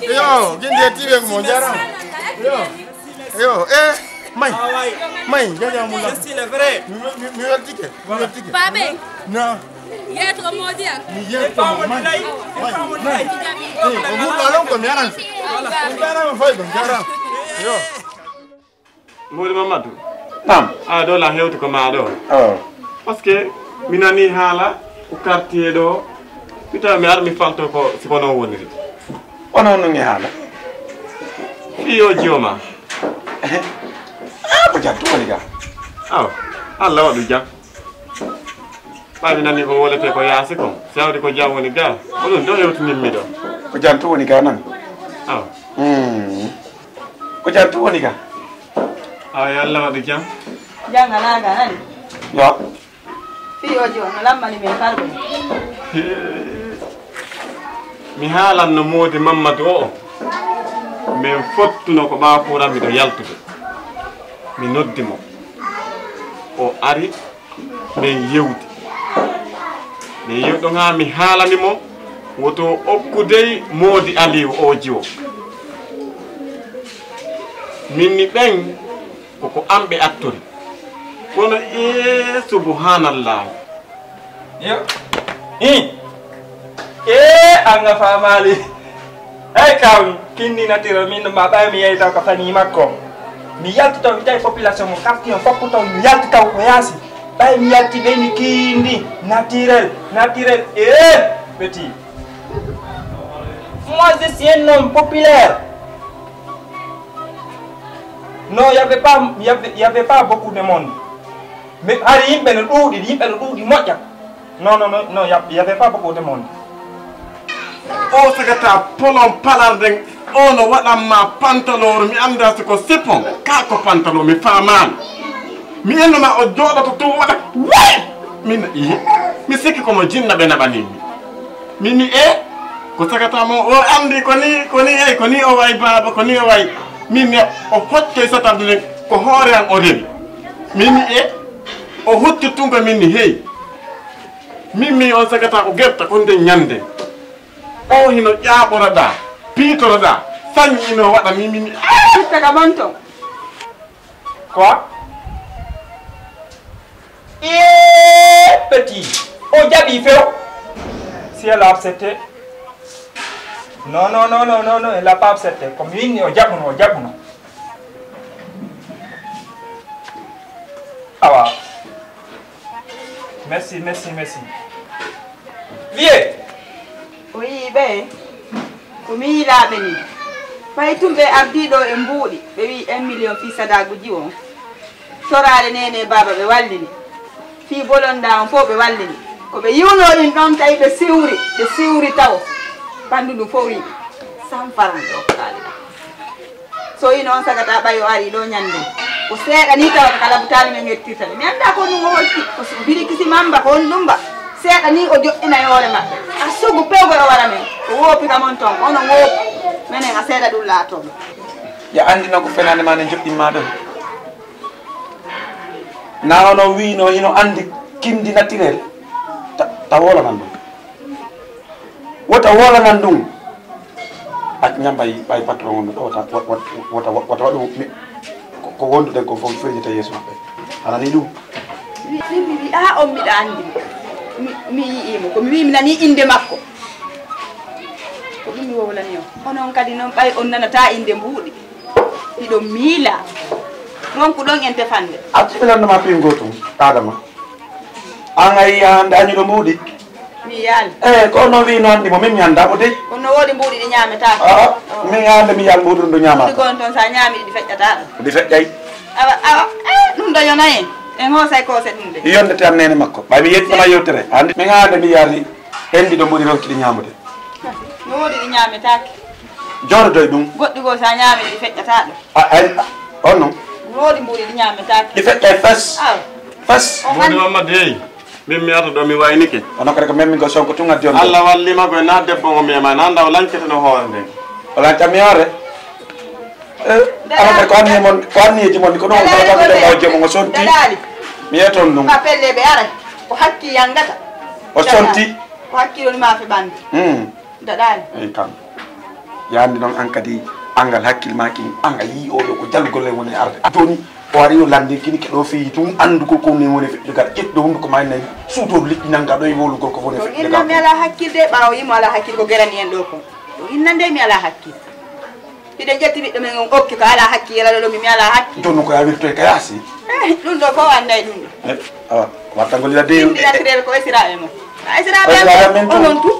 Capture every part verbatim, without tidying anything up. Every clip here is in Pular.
Yo, gindi e tiiɓe mo, jaaraama. Yo. Yo, eh, may. May, jaajaa mu la. Mi, mi, mi weltike, mi weltike. Baabe. Na. Yeeto mo diya. Mi yeeto mo, may. May, may. Eh, o hulɗo alon ko mi aran. Jaaraama fay ɗon, jaaraama. Yo. Moodi Mamadou. Naam. A ɗo la hewti ko ma ɗo. Oh. Parce que mi nani haala ko quartier ɗo. Mi tawa mi ar mi falto ko si ko non woniri. Onon nun e haala. Fii yo jioma. Ah, ko jam tun woni ga. Aw, Allah waɗu jam. Ɓay mi nani ko wolete ko yaasi kon. Si hawri ko jam woni ga. Ko ɗum ɗo hewtinimmi ɗo. Ko jam tun woni ga nan. Aw. Hmm. Ko jam tun woni ga. Aw, yo Allah waɗu jam. Jam alaa ga nani. Yo. Fii o jo, no lammani men farɓe. Mi haalan no moodi Mammadu o'o. Men fottuno ko ɓaawo kuuran miɗo yaltude. Mi noddi mo. O ari, men yewti. Men yewti ɗon haa mi haalani mo, woto o okku dey moodi Aliyu o jiwo. Min mi ɓen, ko ko an ɓe attori. Kono, ee, subhanallah. Yo. Hi. Ee, an a faamaali. Hey, kam, kinni natiro min ma ɓay mi yeyta ko fani makko. Mi yalti taw, mi tawi population mo quartier on fof taw, mi yalti taw ko yaasi. Ɓay mi yalti ɓe ni kinni, naturel, naturel. Ee, petit. Moi, je suis un homme populaire. Non, il y avait pas, il y avait, il y avait pas beaucoup de monde. Mais hari yimɓe no ɗuuɗi, yimɓe no ɗuuɗi moƴƴa. Non, non, non, non, il y a-, il y avait pas beaucoup de monde. O sagata polon palarden, o no waɗan ma pantalooru, mi anndaa si ko sipon, kaa ko pantaloo, mi faamaali. Mi inno ma o jooɗoto tun waɗa, way! Min, ih, mi sikki ko mo jinna ɓe naɓani mi. Min mi, e, ko sagata mo, o anndi ko ni, ko ni, ey, ko ni o way baaba, ko ni o way. Min mi, o hoccoy satabdu nden, ko hoore an o rewi. Min mi, e, o hucci tun ko min mi, hey. Min mi on sagata ko gerta, ko nden ñande. O hino ƴaaɓoroɗaa, piitoroɗaa, sañi ino waɗa min, min mi, ah! Itta ka mon ton. Quoi? Eh, petit, o jaɓi few. Si elle a accepté. Non, non, non, non, non, non, elle a pas accepté. Comme winni o jaɓuno, o jaɓuno. Awa. Merci, merci, merci. Vieux! O yi'i ɓe, ko miilaaɓe nii. Fay tun ɓe ardii ɗoo e mbuuɗi, ɓe wi'i un million fii sadaaguuji on. Toraare neene e baaba ɓe wallini. Fii bolondaa on fow ɓe wallini. Ko ɓe yi'unoo ɗin ɗon tawi ɓe siwri, ɓe siwri tawo. Ɓanndu ndun fow wi'i, san faran ɓe okkaali ɗam. So hino on sagata ɓay o arii ɗoo ñande. Ko seeɗa nii tawa ka labutaali men hettirta ɓe. Mi anndaa ko honɗun o holti. Ko su-, birikisi mamba, ko honɗun ba. Seeɗa nii o joɗɗinay hoore maɓɓe. A sugu pewgo o wara men. O woopi ka mon ton. Onon woopi. Menen a seeɗa ɗun laatoo. Ya anndi non ko fenaande maa nden joɗɗin maa ɗon. Naa onon wi'unoo hino anndi kinndi naturel. Ta, ta wolanan ɗun. Wota wolanan ɗun. Ac ɲam ɓay, ɓay patron on ɗo wota, wota, wota, wota, wota waɗu mi-, ko, ko wonduɗen kon fof firjita yeeso maɓɓe. A nanii ɗum? Mi, mi, mi wi'a on miɗa anndi mo. Mi, mi yi'ii mo. Ko mi wi'i mi nanii innde makko. Ko ɗum mi wowlani on. Onon kadi non ɓay on nanataa innde mbuuɗi. Hiɗon miila. Ronkuɗon en tefande. Accu mi lannduma piin gootum, Adama. An a yi'ii hannde a ɲuɗo mbuuɗi? Mi yi'aali. Eh, ko on non wi'i no anndi mo, min mi anndaa mo dey. Kono no woodi mbuuɗi ɗi ɲaametaake. Ah, min hannde mi yi'aali mbuuɗi ɗum ɗo ɲaamaaka. Ɗi gon ton, so a ɲaami ɗi, ɗi feƴƴataa ɗo. Ɗi feƴƴay. Awa, awa, eh, ɗum ɗo yonay en. En hoosay koose ɗum de. Yonde te an neene makko. Ɓay mi yettama yewtere. Hannde, min hannde mi yi'aali en ɗiɗo mbuuɗi ronki ɗi ɲaamude. No woodi ɗi ɲaametaake. Jooɗodoy ɗum. Goɗɗi goo so a ɲaami ɗi, ɗi feƴƴataa ɗo. A, ay, a, on non. No woodi mbuuɗi ɗi ɲaametaake. Ɗi feƴƴay fes. Awa. Fes. On Mawɗo anndi. Mamadu, hey. Min mi arta ɗo, mi waynike. Onon kadi ko memmi ko sonko tun addi on ɗo. Allah walli ma koy, na debbo mo mema, na ndaw lankete no hoore nden. O lanca mi hoore? Eh, Dada. Onon kadi ko anniye mon, ko anniyeeji mon, ko ɗum on Dada, kala ko Dada. Dada, o joomo ngo sonti. Dada. Mi yeton ɗum. Ka pelle ɓe ara, ko hakki yangata. O Dada. Sonti. Ko hakki woni ma fe ɓandu. Hmm. Daɗaani. Eyi kam. Yaande noon an kadi, anngal hakkil maa kin, an a yii oo ɗoo ko jallugol en woni e arde. Jooni, o ari o lanndin kini ke ɗoo feeyi tun, anndu ko ko nen woni feƴƴude gal. Ƴettu ɗoo hunnduko maa nayi, suutoru liƴƴi nannga ɗoo e wowlugol ko woni feƴƴude gal. Innan mi alaa hakkil de, ɓaawo yimo alaa hakkil ko gerani en ɗoo kon. Ɗo innan de mi alaa hakkil. Hiɗen ƴetti ɓiɗɗo men on okki ko alaa hakkil, yala ɗo mi, mi alaa hakkil. Jooni ko yaa wirtoy ka yaasi. Eh, ɗum ɗoo fof annday ɗum ɗoo. Eh, awa, wattangol ila de. Indi naturel ko esiraaɓe mo. A esiraaɓe am onon tu.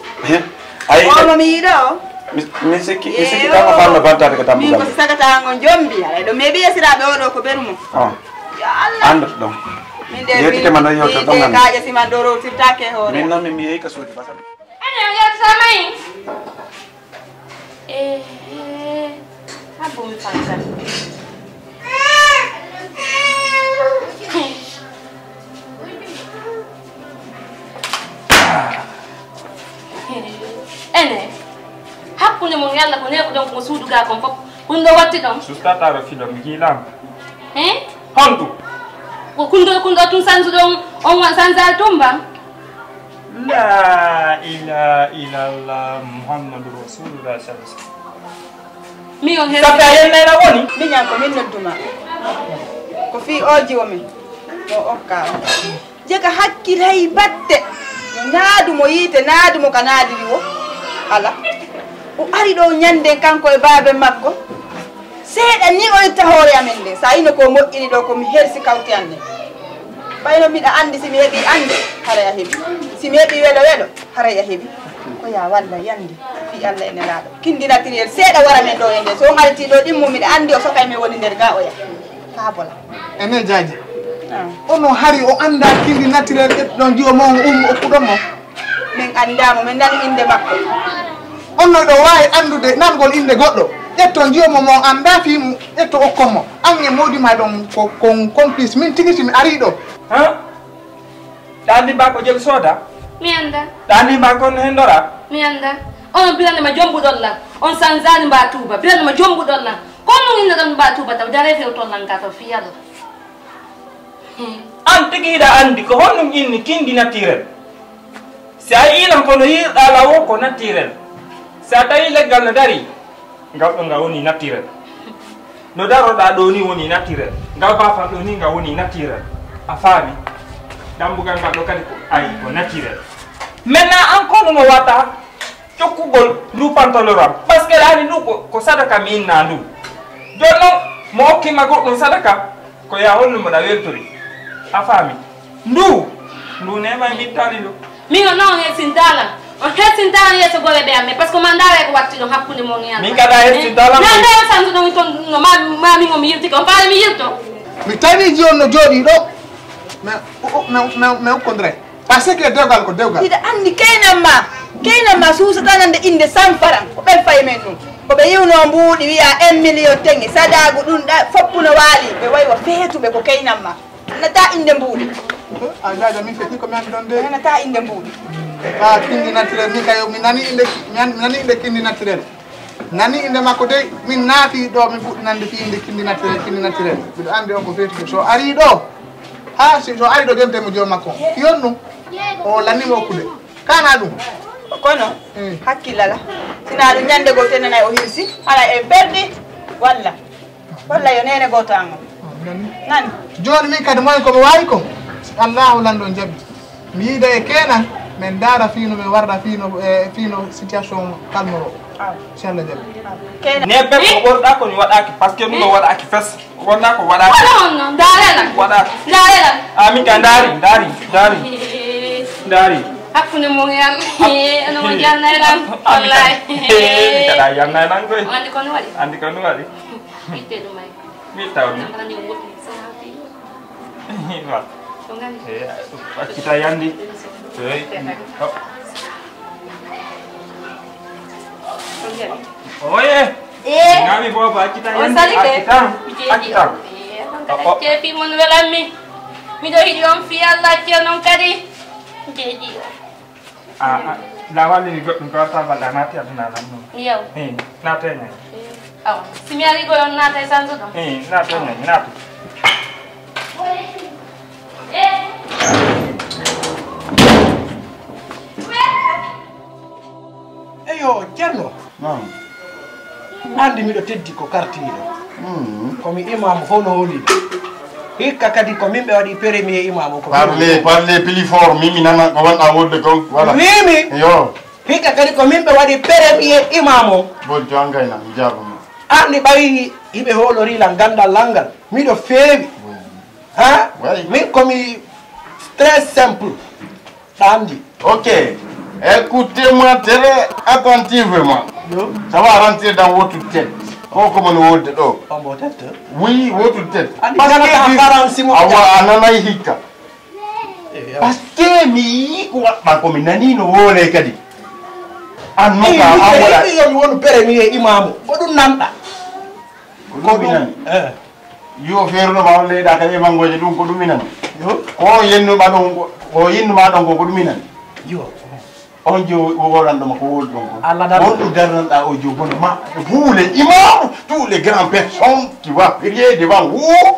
Ayi. Ono mi yiɗo. Mi, mi sikki, mi sikki kama fanno bantade ko dambugal. Min ko si sagata ngo jombi, aɗa ɗo meeɓi esiraaɓe o ɗoo ko beru mo. Ah. Ya Allah. Andoto ɗon. Min de yewtike man ɗon yewtere ɗon. Kaaƴe si man ɗo rowtirtaake e hoore. Min noon min mi yehi ka suudu basal. Ene yewta mai. Ehe, habbo mi fanka. Ene, hakkunde mon yalla ko neeɓu ɗon ko suudu gaa kon fof, ko ɗum ɗo watti ɗon? Sustataro filo, mi hiilaama. Hein? Honɗum? Ko kundo, kundo tun sansuɗon, on wan sansaali tumba? La ilaha illallah Muhammadu Rasulullah sallallahu alaihi wasallam. Mi on heri. Safi a yennayna woni? Miñan ko min nodduma. Ko fii o jiwo min. Mo okka. Jega hakkil hay batte. Naadu mo yiite, naadu mo ka naadiri wo. Ala. O ari ɗo ɲannden kanko e baaben makko. Seeɗa ni o itta hoore amen nden. Sa ino ko moƴƴini ɗo ko mi hersi kawti an nden. Ɓayno miɗa anndi si mi heɓi annde, haray a heɓi. Si mi heɓi welo welo, haray a heɓi. Ko yaa walla yannde, fii Alla e Nelaaɗo. Kinndi naturel seeɗa wara men ɗo e nden. So on artii ɗo ɗimmo, miɗa anndi o sokay men woni nder ga oya. Faa bola. Enen jaaji. Ah. Ono hari o anndaa kinndi naturel ƴettuɗon jiwo mo on ummo okkuɗon mo. Min anndaa mo, min nani innde makko. On no ɗo waawi anndude nanngol innde goɗɗo. Ƴetton jiwo mo mo anndaa fii mum, ƴetto okkon mo. An e moodi maa ɗon ko, ko complice. Min tigi si mi arii ɗo. Han? Ɗa anndi mbaa ko jelu sooda? Mi anndaa. Ɗa anndi mbaa ko no henndora? Mi anndaa. On biranno ma jombuɗon lan. On sanzaani mbaa tuuba. Biranno ma jombuɗon lan. Ko on innoɗon mbaa tuuba taw. Jaree fewton lan gaa taw fii Alla. An tigi hiɗa anndi ko honɗum inni kinndi naturel? Si a yi'ii lan ko no yi'irɗaa lan woo ko naturel. Si a tawii leggal no darii, ngal ɗoo ngal woni naturel. No daroɗaa ɗoo nii woni naturel. Ngal baafal ɗoo nii ngal woni naturel. A faami? Dambugal ngal ɗoo kadi ko, ayi, ko naturel. Maintenant an ko no watta? Cokkugol ndu pantalon am, parce que ɗaani ndu ko, ko sadaka mi inna ndu. Jooni non, mo okki ma goɗɗum sadaka, ko yaa hollu mo ɗa weltori. A faami? Ndu, ndu neema e mittaali ndu. Min on non on hersintaa lan. On hersintaa lan yeeso goreeɓe am ɓen, parce que ma ndaaray ko watti ɗon hakkunde mon e Alla. Min kadi a hersintaa lan. Na ndaara santu ɗon ton, no ma, ma min on mi yiltike, on faale mi yilto. Mi tawi jooni no jooɗii ɗo. Mais, mais, mais, mais, Parce que dewgal ko dewgal. Hiɗa anndi keynan ma, keynan ma suusata nande innde cent francs. Ko ɓen fayi men ɗum. Ko ɓe yi'unoo mbuuɗi wi'a un million tenŋe, sadaagu ɗum ɗa, foppu no waali. Ɓe wayi wa feetuɓe ko keynan ma. Nanataa innde mbuuɗi. A jaaja min feƴƴi ko mi anndi ɗon de. Nanataa innde mbuuɗi. Ba kinndi naturel, min kay mi nani innde, mi an-, mi nani innde kinndi naturel. Nani innde makko dey, min naati ɗo, min fuɗɗi nande fii innde kinndi naturel, kinndi naturel. Miɗo anndi on ko feetude. So arii ɗo, haa si, so arii ɗo, jonte mo joom makko. Yon ɗum, o lanni mo okkude. Kana ɗum. Kono, mm, hakkil alaa. Si naa ɗun ɲande goo tennanay o hirsi, haray en perdi, walla? Walla yo neene gooto an on. Oh, nani? Nani? Jooni min kadi moy ko mi waawi kon? Si Allaahu Lanɗo jaɓi. Mi yiida e keenan, men ndaara fii no men warda fii no, eh, fii no situation kalmoroo. Aw. Si Alla jaɓi. Aw. Keenan. Neeɓe ko ɓorɗaa ko ni waɗaaki, parce que ɗun ɗoo waɗaaki fes. Wonaa ko waɗaaki. Wala honno? Ndaare lan. Waɗaaki. Ndaare lan. Ah, min ka ndaari, ndaari, ndaari. Ndaari. Hakkunde mon e an. Hak-, eh, ano mo janna e lan. Wallahi. Eh, min ka ɗa janna e lan koy. Andi ko no waɗi? Andi ko no waɗi? Itte ɗum ay. Mi tawni. An tan yo woɗɗi, so hawti. Wa. Ko ngani? Eh, accita yandi. Eh, oh. Ko ngani? Oye. Eh. Ngami booba, accita yandi. On sali ke? Accita. Accita. Eh, on kadi. Oh, oh. Ceefi mon welammi. Miɗo yiɗi on fii Allah, acci non kadi. Jeeji. Ah, ah, la walli ni goɗɗum ko warta balla naati aduna lan non. Yow. Eh, naata e ñaŋ. Awa, si mi ari ko on naata e sanso ɗon. Eh, naata e ñaŋ, naata. Eyo, Ceerno. Naam. Anndi miɗo teddi ko kartiiɗo. Mm. Ko mi imaamu fof no hoolii. Hikka kadi ko min ɓe waɗi premier imaamu ko. Parlez, parlez plus fort, min mi nana ko wonɗaa wolde kon. Voilà. Wiimi. Yo. Hikka kadi ko min ɓe waɗi premier imaamu. Bon, to an kay nan, mi jaabama. Anndi ɓay hiɓe hoolorii lan ganndal lan ngal. Miɗo feewi. Oui. Ha? Oui. Min ko mi très simple. Anndi. Ok. Écoutez-moi très attentivement. Yo. Ça va rentrer dans votre tête. Ko ko mon wolde ɗo. On mo tête? Oui, votre tête. Anndi. Parce que kala ka mi faransi mo awa, a nanay hikka. Eh, yaw. Parce que mi yii ko waɗɗaa ko mi nanii no woolee kadi. An non ka an wala. Yo mi wonu premier imaamu. Ko ɗum nanɗaa. Ko ɗum mi nani. Eh. Yo feeruno ma on leyɗaa kadi e mangooje ɗum ko ɗum mi nani. Yo. Ko yennu ma ɗon ko, ko yennu ma ɗon ko, ko ɗum mi nani. Yo. On jo woɗanɗo ma ko wol ɗon ko. Allah dara. On ɗum darnanɗaa o jo bono ma. Vous les imams, tous les grandes personnes qui va prier devant vous.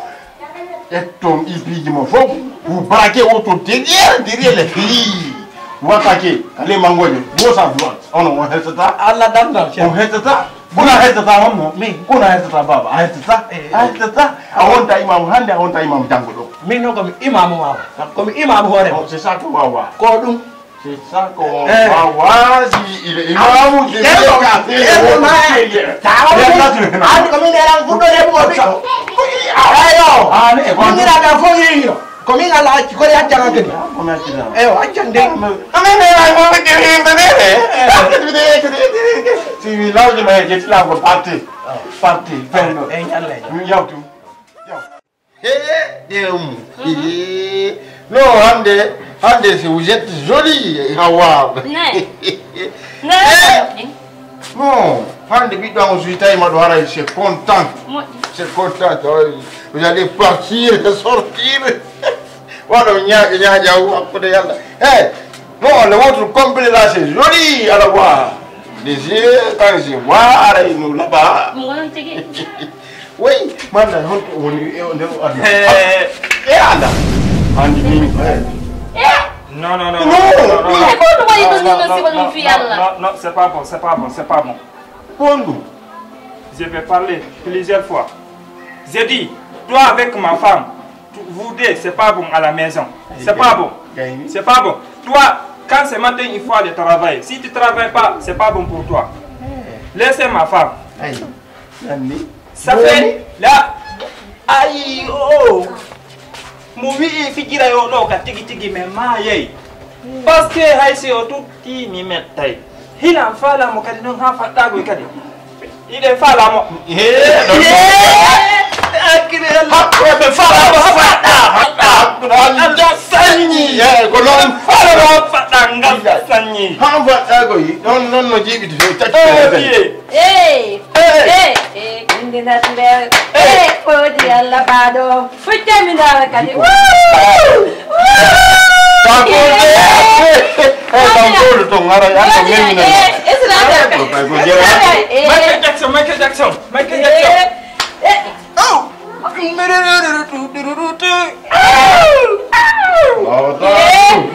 Etton ipiiji mon fof, vous braquez autour derrière, derrière les filles. Vous attaquez les mangooje, vous ça vous. On, on hesitata. Allah dara. On hesitata. Kono a hettataa honno? Min. Kono a hettataa baaba, a hettataa? Eh, eh. A hettataa? A wontaa imaamu hannde, a wontaa imaamu janngo ɗoo. Min non ko mi imaamu maa. Ko mi imaamu hoore. Oh, c'est ça que wawa. Ko ɗum. C'est ça que wawa. Si il est imaamu, c'est bien. An ko min eran fuɗɗo remugo ɓiɗɗo. Ayo. An e ko min eran fof yiyo. Ko min Allah acci, ko yaccan an kadi. Ah, ko mi accata. Eyo, accan de. Ah, mais, mais, mais, mais, mais, mais, mais, si mi lawƴi ma e jetti lawol parti. Ah. Parti, fenno. Eh, eh, Allah. Mi yawtu. Yaw. He, ɗe um. Mhm. No, hannde, hannde, si vous êtes jolie, Hawa. Ne. Ne. Eh. Non, hannde ɓiɗɗo am o suuy tawi ma ɗo haray, c'est content. Moƴƴi. C'est content, oh, vous allez partir et sortir. Waɗo ñaaƴa, ñaaƴa o hakkunde Yalla. Hey, non, le vôtre complet là, c'est joli à la voir. Les yeux, quand je vois, haray no laaɓa. Mo gonon tigi. Oui, man, honto woni e nder aduna? Eh. E Allah. Andi min. Eh. Non, non, non, non, non, non, non. Eh, ko ɗum waɗi ɗum, non, non, non, non, non, c'est pas bon, c'est pas bon, c'est pas bon. Pondu. Je vais parler plusieurs fois. Je dis, toi avec ma femme, tu, vous deux, c'est pas bon à la maison. C'est pas bon. C'est pas bon. Toi, quand c'est matin, il faut aller travailler. Si tu travailles pas, c'est pas bon pour toi. Eh. Laissez ma femme. Ayi. Nanni. Ça fait là. Ayi, oh. Mo wi'i fijira yo ɗo ka tigi tigi men maayay. Parce que hay si o tutti mi mettay. Hina faalaa mo kadi non haa faɗɗaagoy kadi. Hiɗen faalaa mo. Hee, non. Hee, hakkile Yalla. Hakkunde ɓe faalaa mo haa faɗɗaa, faɗɗaa. Hakkunde Alla sañi. Hee, ko non. Faalaa mo haa faɗɗaa, ngal sañi. Haa faɗɗaagoy, non, non no jiiɓiti few, cakki few. Eh, eh, eh, eh, inde nat nder. Eh, koodi Alla baaɗo. Futte mi ndaara kadi. Woo! Woo! Tanko, eh, eh, eh, tanko, to ngara, ya, to ngemi na. Eh, eh, eh, eh, eh, Michael Jackson, Michael Jackson, Michael Jackson. Eh, eh. Oh! Diru.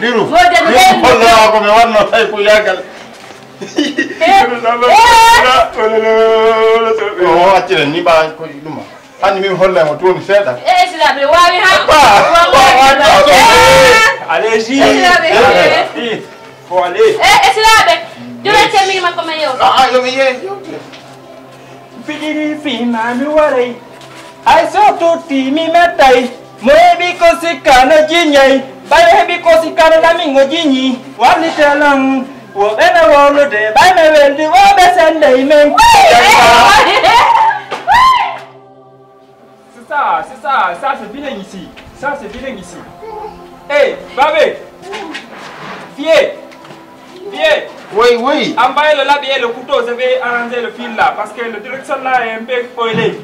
Diru. Diru, ko mi wanno tawi ko yagal. Eh, eh. O accira ni ba ko ɗuma. Hani min holla mo toni seeɗa. Eh, sila ɓe waawi ha. Ba, ba, ba, ba. Allez-y. Sila ɓe. Allez-y. Faut aller. Eh, eh, sila ɓe. Jona te mi ma ko ma yew. Ah, ah, yo mi ye, yo. Fijiri fii maa mi waray. Hay so tuuti mi mettay. Mo heɓi ko sikka no jiñay. Ɓay heɓi ko sikka no ɗamin o jiñi. Wallite lan. Wo ɓe no wowlude. Ɓay ɓe weldi wo ɓe sendey men. C'est ça, c'est ça, ça c'est bilingue ici. Ça c'est bilingue ici. Hey, Babé. Viens. Viens. Oui, oui. Envoyez le labi et le couteau, je vais arranger le fil là, parce que le direction là est un peu spoilé.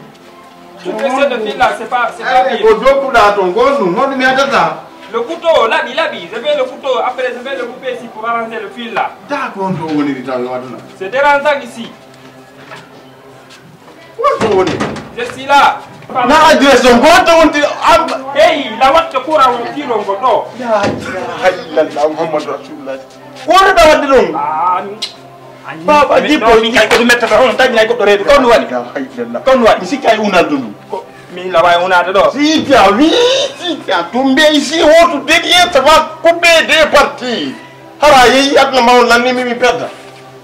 Le direction de fil là, c'est pas, c'est pas bien. Ko jokkuɗaa ton, ko honɗum, honɗum yadata? Le couteau, labi, labi, je vais le couteau, après je vais le couper ici pour arranger le fil là. Daa ko honto woniri taw yo aduna. C'est dérangeant ici. Wonto woni? Je suis là. Na adresse on, ko honto wonti? Hey, la watte courant on fil on ko ɗo. La ilaha illallah Muhammadu Rasulullah. Ko honɗun waɗi ɗum? Ah, Baba, mi, jippo, no, min kay ko mi mettata hono taƴi nay goɗɗo reedu. Ko honɗun waɗi? La ilaha illallah. Ko honɗun waɗi? Mi sikki a unat ɗum. Ko min la wawi unade ɗo. Si tu as, oui, si tu as tombé ici, on te dédié, ça va couper deux parties. Hara yehi aduna ma on lanni mi mi perdre.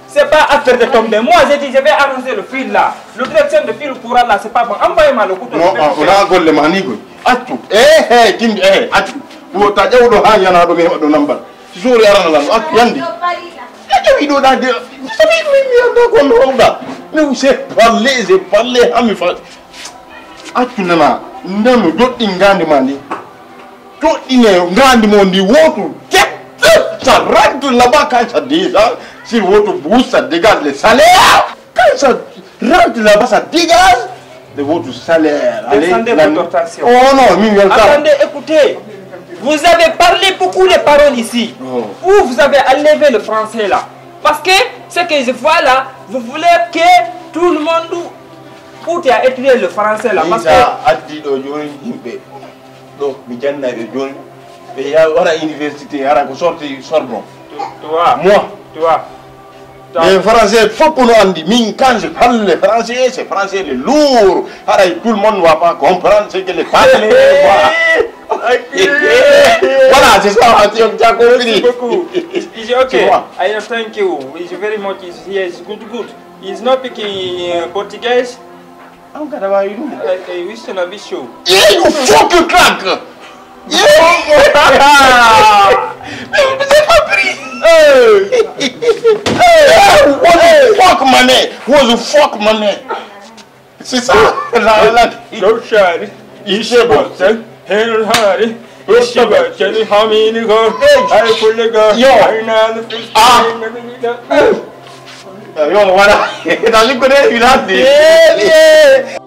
C'est pas affaire de tomber. Moi, j'ai dit, je vais arranger le fil là. Le direction de fil courant là, c'est pas bon. Envoyez-moi le couteau. Non, je vais couper. On a golle ma ni goy. Accu. Eh, eh, jimɗi, eh, accu. Wo ta ƴewɗo ha yana ɗo mi heɓa ɗo nambal. Si suuri arana lan, accu, yandi. Ƴewi ɗo ɗa de. Sabi mi, mi anda ko no wonɗa. Mais c'est parler, c'est parler, ha mi fa. Accu nana, nanu, doɗɗin ngaandi ma ndi. Doɗɗine ngaandi mo ndi wootu, jet, ça rentre là-bas quand ça dégage, si votre bouche, ça dégage le salaire. Quand ça rentre là-bas, ça dégage de votre salaire. Allez, descendez la votre tension. Oh non, mi welcome. Attendez, écoutez. Vous avez parlé beaucoup de paroles ici. Oh. Où vous avez enlevé le français là? Parce que ce que je vois là, vous voulez que tout le monde Pour te a étudier le français là, parce que Isa addi ɗo jooni yimɓe ɗo mi jannay ɓe jooni ɓe ya wara université ara ko sorti Sorbonne. Tu, tu vois. Moi. Tu vois. T'as Les Français fof no anndi min quand je parle le français c'est français le lourd haray tout le monde ne va pas comprendre ce que le parler. Voilà, c'est ça, tu as compris. Merci beaucoup. Is, is it okay? Tu vois. I thank you. It's very much. It's, yes, good, good. He's not speaking uh, Portuguese. An kadi a waawi ɗum. I, I wish to be show. Yeah, you fucking crack! Yeah! J'ai pas pris! Hey! Hey! What the fuck, man? What the fuck, man? C'est ça! La, la, Don't shine. It's your birthday. Hell, honey. It's your birthday. How many go? I pull the gun. Yo. I know the fish. Ah. Yo, voilà. T'as vu connaître une race de- Eh, bien.